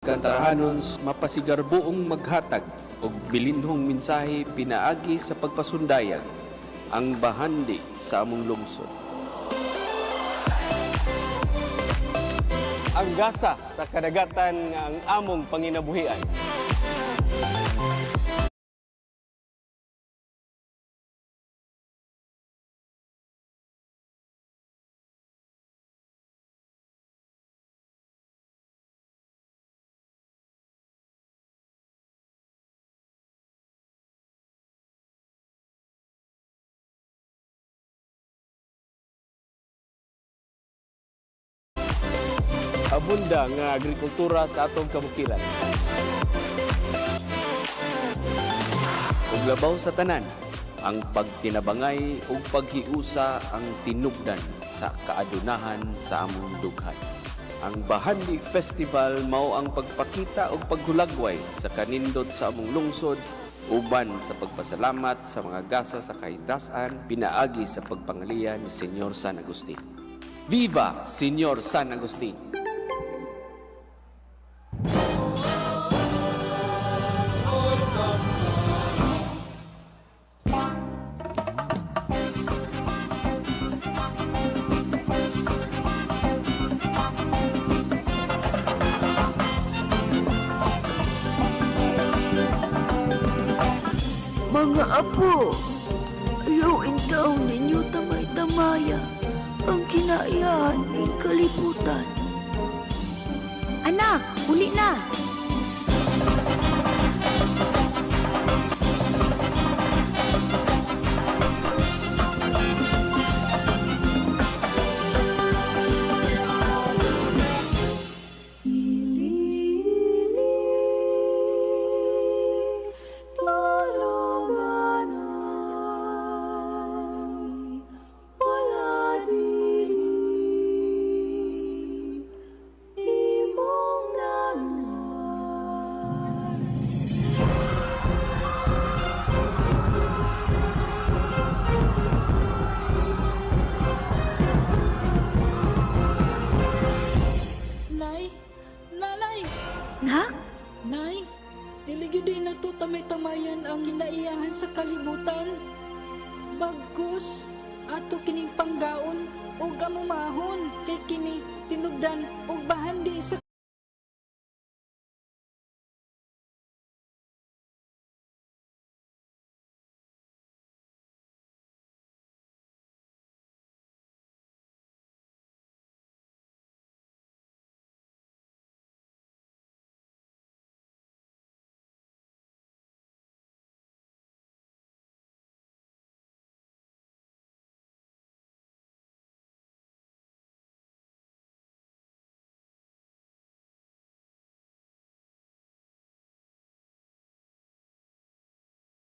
Alcantarahanon mapasigarboong maghatag og bilinhong mensahe pinaagi sa pagpasundayag ang bahandi sa among lungsod. Ang gasa sa kadagatan nga ang among panginabuhian. Abunda nga agrikultura sa atong kabukiran. Ug labaw sa tanan, ang pagtinabangay ug paghiusa ang tinubdan sa kaadunahan sa among dughan. Ang Bahandi Festival mao ang pagpakita ug paghulagway sa kanindot sa among lungsod uban sa pagpasalamat sa mga gasa sa kahitasan pinaagi sa pagpangalian ni Senyor San Agustin. Viva Senyor San Agustin! Mga apo, ayaw intaw ninyo tamay-tamaya ang kinaiyahan ning kalibutan. Anak, uli na! Ililing tulunganay, wala dili imong nanay. Nay, nanay, Nak? Nay, dili gyud din nato tamay-tamayan ang kinaiyahan sa kalibutan. Bagkus, ato kining panggaon ug amumahon kay kini tinubdan ug bahandi sa